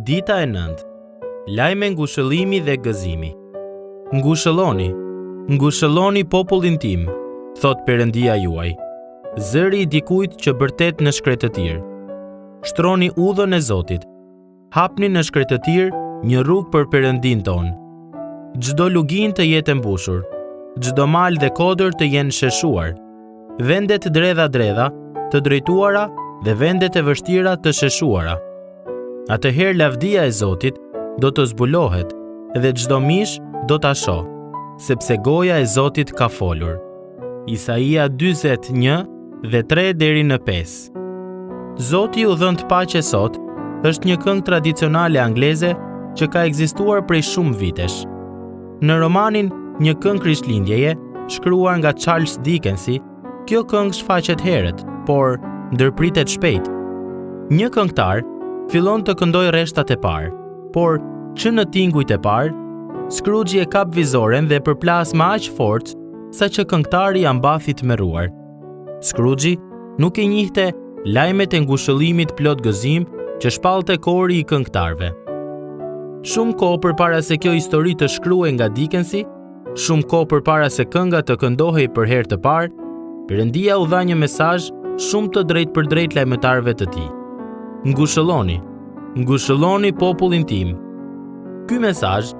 Dita e nëntë. Lajme ngushëllimi dhe gëzimi. Ngushëlloni, ngushëlloni popullin tim, thotë Perëndia juaj. Zëri i dikujt që bërtet në shkretëtirë. Shtroni udhën e Zotit. Hapni në shkretëtirë një rrugë për Perëndinë tonë. Çdo luginë të jetë e mbushur, çdo mal dhe kodër të jenë sheshuar. Vendet dredha-dredha të drejtuara dhe vendet e vështira të sheshuara. Atëherë lavdia e Zotit do të zbulohet dhe çdo mish do ta shohë, sepse goja e Zotit ka folur. Isaia 41 dhe 3 deri në 5. Zoti ju dhëntë paqe sot është një këngë tradicionale angleze që ka ekzistuar prej shumë vitesh. Në romanin Një këngë Krishtlindjeje, shkruar nga Charles Dickensi, kjo këngë shfaqet herët, por ndërpritet shpejt. Një këngëtar fillon të këndojë rreshtat e parë, por që në tingujt e parë, Scrooge e kap vizoren dhe përplas me aq forcë saqë këngëtari ia mbath i tmerruar. Scrooge nuk i njihte lajmet e ngushëllimit plot gëzim që shpallte kori i këngëtarëve. Shumë kohë përpara se kjo histori të shkruhej nga Dickensi, shumë kohë përpara se kënga të këndohej për herë të parë, Perëndia u dha një mesazh shumë të drejtpërdrejtë lajmëtarëve të tij. Ngushëlloni, ngushëlloni popullin tim. Ky mesazh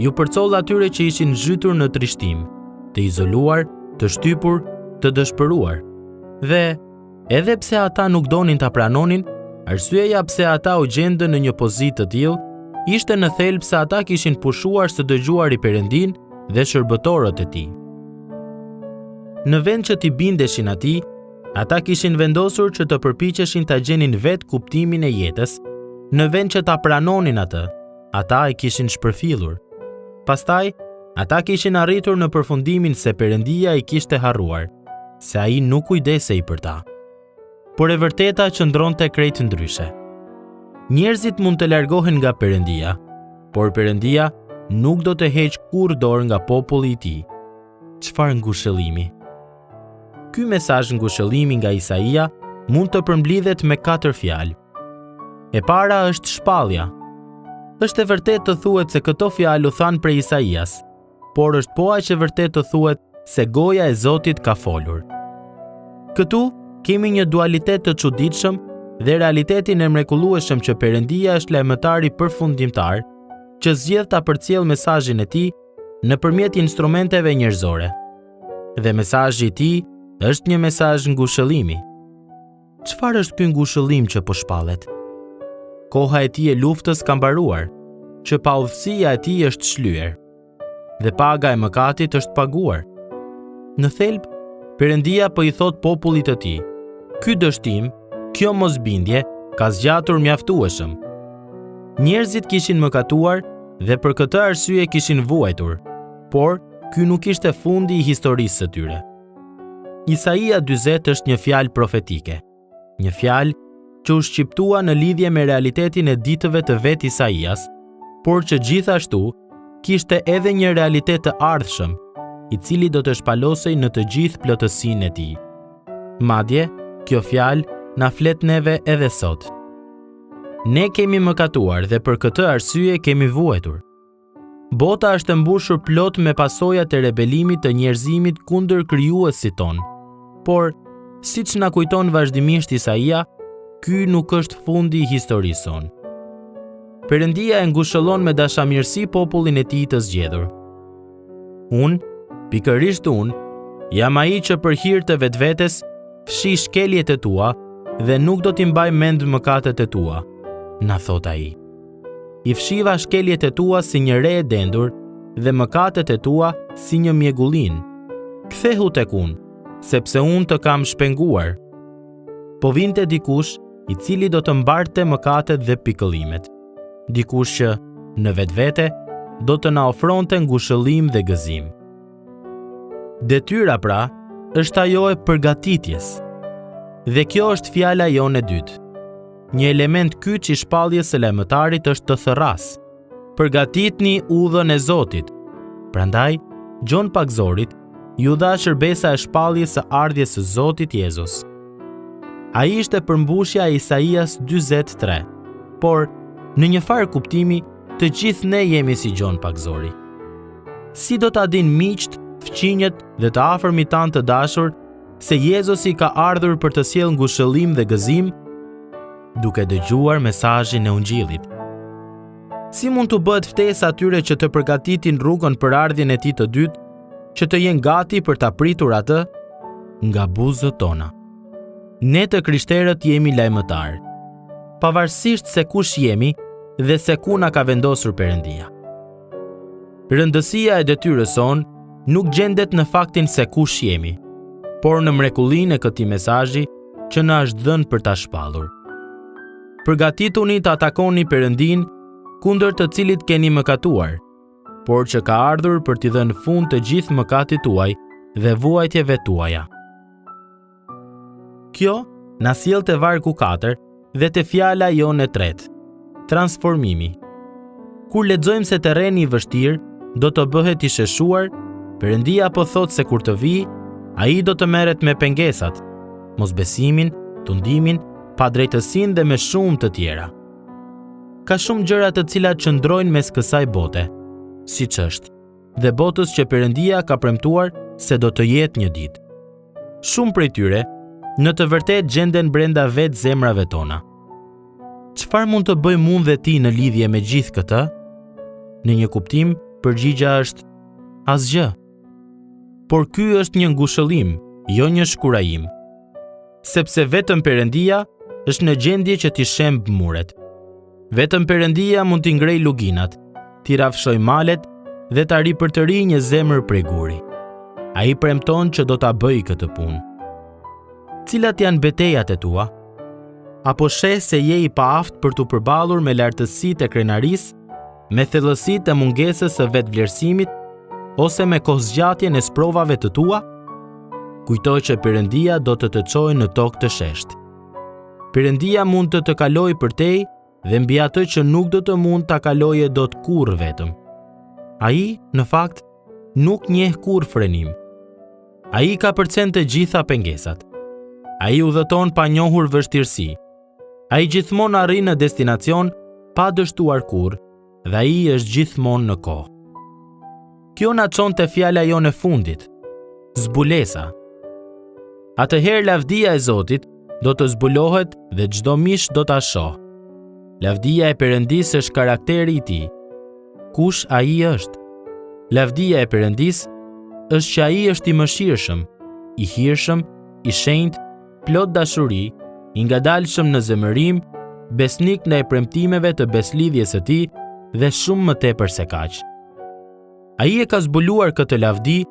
iu përcoll atyre që ishin zhytur në trishtim, të izoluar, të shtypur, të dëshpëruar. Dhe edhe pse ata nuk donin ta pranonin, arsyeja pse ata u gjendën në një pozitë të tillë ishte në thelb se ata kishin pushuar së dëgjuari Perëndinë dhe shërbëtorët e tij. Në vend që t'i bindeshin atij, ata kishin vendosur që të përpiqeshin ta gjenin vetë kuptimin e jetës, në vend që ta pranonin atë. Ata e kishin shpërfillur. Pastaj, ata kishin arritur në përfundimin se Perëndia i kishte harruar, se ai nuk kujdesej për ta. Por e vërteta qëndronte krejt ndryshe. Njerëzit mund të largohen nga Perëndia, por Perëndia nuk do të heqë kurrë dorë nga populli i tij. Çfarë ngushëllimi! Ky mesazh ngushëllimi nga Isaia mund të përmblidhet me katër fjalë. E para është shpallja. Është e vërtetë të thuhet se këto fjalë u thanë prej Isaias, por është po aq e vërtetë të thuhet se goja e Zotit ka folur. Këtu kemi një dualitet të çuditshëm dhe realitetin e mrekullueshëm që Perëndia është lajmëtari përfundimtar, që zgjedh ta përcjellë mesazhin e tij nëpërmjet instrumenteve njerëzore. Dhe mesazhi i tij është një mesazh ngushëllimi. Çfarë është ky ngushëllim që po shpallet? Koha e tij e luftës ka mbaruar, që paudhësia e tij është shlyer dhe paga e mëkatit është paguar. Në thelb, Perëndia po i thotë popullit të tij, ky dështim, kjo mosbindje ka zgjatur mjaftueshëm. Njerëzit kishin mëkatuar dhe për këtë arsye kishin vuajtur, por ky nuk ishte fundi i historisë së tyre. Isaia 40 është një fjalë profetike, një fjalë që u shqiptua në lidhje me realitetin e ditëve të vetë Isaias, por që gjithashtu kishte edhe një realitet të ardhshëm, i cili do të shpalosej në të gjithë plotësinë e tij. Madje, kjo fjalë na flet neve edhe sot. Ne kemi mëkatuar dhe për këtë arsye kemi vuajtur. Bota është e mbushur plot me pasojat e rebelimit të njerëzimit kundër krijuesit tonë. Por, siç na kujton vazhdimisht Isaia, ky nuk është fundi i historisë sonë. Perëndia e ngushëllon me dashamirësi popullin e tij të zgjedhur. Unë, pikërisht unë, jam ai që për hir të vetvetes fshij shkeljet e tua dhe nuk do t'i mbaj mend mëkatet e tua, na thotë ai. I fshiva shkeljet e tua si një re e dendur dhe mëkatet e tua si një mjegullinë. Kthehu tek unë, sepse unë të kam shpenguar. Po vinte dikush i cili do të mbarte mëkatet dhe pikëllimet. Dikush që, në vetvete, do të na ofronte ngushëllim dhe gëzim. Detyra pra, është ajo e përgatitjes. Dhe kjo është fjala jonë e dytë. Një element kyç i shpalljes së lajmëtarit është të thërrasë. Përgatitni udhën e Zotit. Prandaj, Gjon Pagëzorit iu dha shërbesa e shpalljes së ardhjes së Zotit Jezus. Ai ishte përmbushja e Isaias 43. Por, Në një farë kuptimi, të gjithë ne jemi si Gjon Pagëzori. Si do ta dinë miqtë, fqinjët dhe të afërmit tanë të dashur se Jezusi ka ardhur për të sjellë ngushëllim dhe gëzim? Duke dëgjuar mesazhin e Ungjillit. Si mund t'u bëhet ftesë atyre që të përgatitin rrugën për ardhjen e tij të dytë, që të jenë gati për ta pritur atë nga buzët tona? Ne të krishterët jemi lajmëtarë, pavarësisht se kush jemi dhe se ku na ka vendosur Perëndia. Rëndësia e detyrës sonë nuk gjendet në faktin se kush jemi, por në mrekullinë e këtij mesazhi që na është dhënë për ta shpallur. Përgatituni ta takoni Perëndinë kundër të cilit keni mëkatuar, por që ka ardhur për t'i dhënë fund të gjithë mëkatit tuaj dhe vuajtjeve tuaja. Kjo na sjell te vargu 4 dhe te fjala jonë e tretë, transformimi. Kur lexojmë se terreni i vështirë do të bëhet i sheshuar, Perëndia po thotë se kur të vijë, ai do të merret me pengesat, mosbesimin, tundimin, padrejtësinë dhe me shumë të tjera. Ka shumë gjëra të cilat qëndrojnë mes kësaj bote, siç është, dhe botës që Perëndia ka premtuar se do të jetë një ditë. Shumë prej tyre, në të vërtetë gjenden brenda vetë zemrave tona. Çfarë mund të bëjmë unë dhe ti në lidhje me gjithë këtë? Në një kuptim, përgjigja është asgjë. Por ky është një ngushëllim, jo një shkurajim. Sepse vetëm Perëndia është në gjendje që t'i shembë muret. Vetëm Perëndia mund t'i ngrejë luginat, t'i rrafshojë malet dhe ta ripërtërijë një zemër prej guri. Ai premton që do ta bëjë këtë punë. Cilat janë betejat e tua? Apo sheh se je i paaftë për t'u përballur me lartësitë e krenarisë, me thellësitë e mungesës së vetëvlerësimit ose me kohëzgjatjen e sprovave të tua? Kujto që Perëndia do të të çojë në tokë të sheshtë. Perëndia mund të të kalojë përtej dhe mbi atë që nuk do të mund ta kaloje dot kurrë vetëm. Ai, në fakt, nuk njeh kurrë frenim. Ai kapërcen të gjitha pengesat. Ai udhëton pa njohur vështirësi. Ai gjithmonë arrin në destinacion pa dështuar kurrë dhe ai është gjithmonë në kohë. Kjo na çon te fjala jonë e fundit, zbulesa. Atëherë lavdia e Zotit do të zbulohet dhe çdo mish do ta shohë. Lavdia e Perëndisë është karakteri i tij. Kush ai është? Lavdia e Perëndisë është që ai është i mëshirshëm, i hirshëm, i shenjtë, plot dashuri, i ngadalshëm në zemërim, besnik ndaj premtimeve të besëlidhjes së tij dhe shumë më tepër se kaq. Ai e ka zbuluar këtë lavdi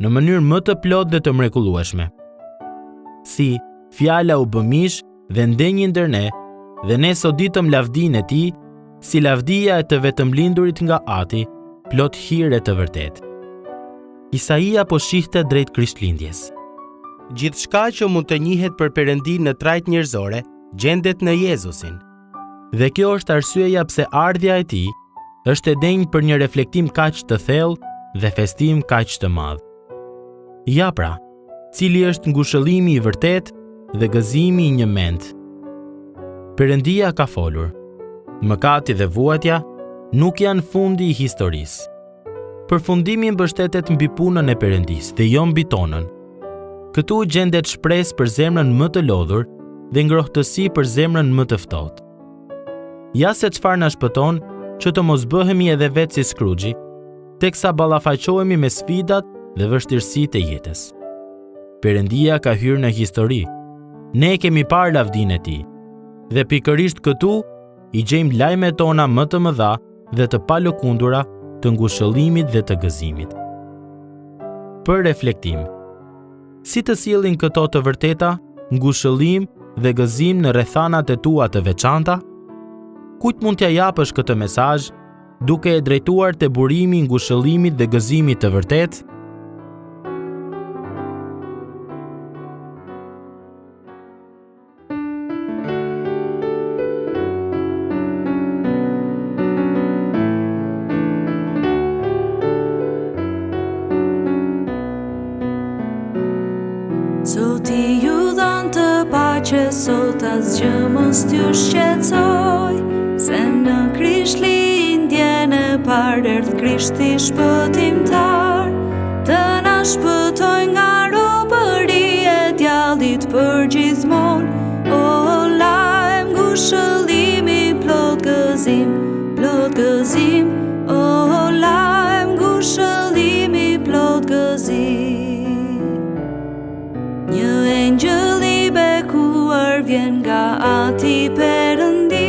në mënyrë më të plotë dhe të mrekullueshme. Si fjala u bë mish dhe ndenji ndër ne, dhe ne soditëm lavdinë e tij, si lavdia e të vetëmlindurit nga Ati, plot hir e të vërtetë. Isaia po shihte drejt Krishtlindjes. Gjithçka që mund të njihet për Perëndinë në trajtë njerëzore gjendet në Jezusin. Dhe kjo është arsyeja pse ardhja e tij është e denjë për një reflektim kaq të thellë dhe festim kaq të madh. Ja pra, cili është ngushëllimi i vërtetë dhe gëzimi i njëmendtë. Perëndia ka folur. Mëkati dhe vuajtja nuk janë fundi i historisë. Përfundimi mbështetet mbi punën e Perëndisë dhe jo mbi tonën. Këtu gjendet shpresë për zemrën më të lodhur dhe ngrohtësi për zemrën më të ftohtë. Ja se çfarë na shpëton që të mos bëhemi edhe vetë si Scrooge, teksa ballafaqohemi me sfidat dhe vështirësitë e jetës. Perëndia ka hyrë në histori. Ne kemi parë lavdinë e tij. Dhe pikërisht këtu i gjejmë lajmet tona më të mëdha dhe të palëkundura të ngushëllimit dhe të gëzimit. Për reflektim, si të sjellin këto të vërteta, ngushëllim dhe gëzim në rrethanat e tua të veçanta? Kujt mund t'ia japësh këtë mesazh duke e drejtuar te burimi i ngushëllimit dhe gëzimit të vërtetë? Zoti ju dhëntë paqe, sot asgjë mos t'ju shqetësojë, se në. Krishtlindjen e parë erdh Krishti shpëtimtar, të na shpëtojë nga robëria e djallit përgjithmonë. O lajm ngushëllimi plot gëzim, plot gëzim, o lajm ngushëllimi plot gëzim. Një engjëll i bekuar vjen nga Ati Perëndi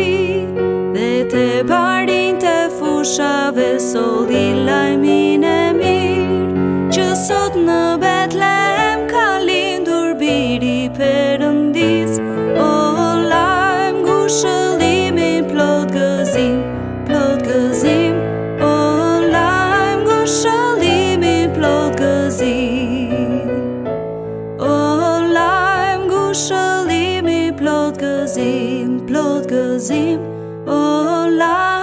Dhe te barinjtë e fushave solli lajmin e mirë Që sot në Betlehem ka lindur biri i Perëndisë O lajm ngushëllimi plot gëzim, plot gëzim O lajm ngushëllimi plot gëzim O lajm ngushëllimi plot gëzim, plot gëzim O lajm.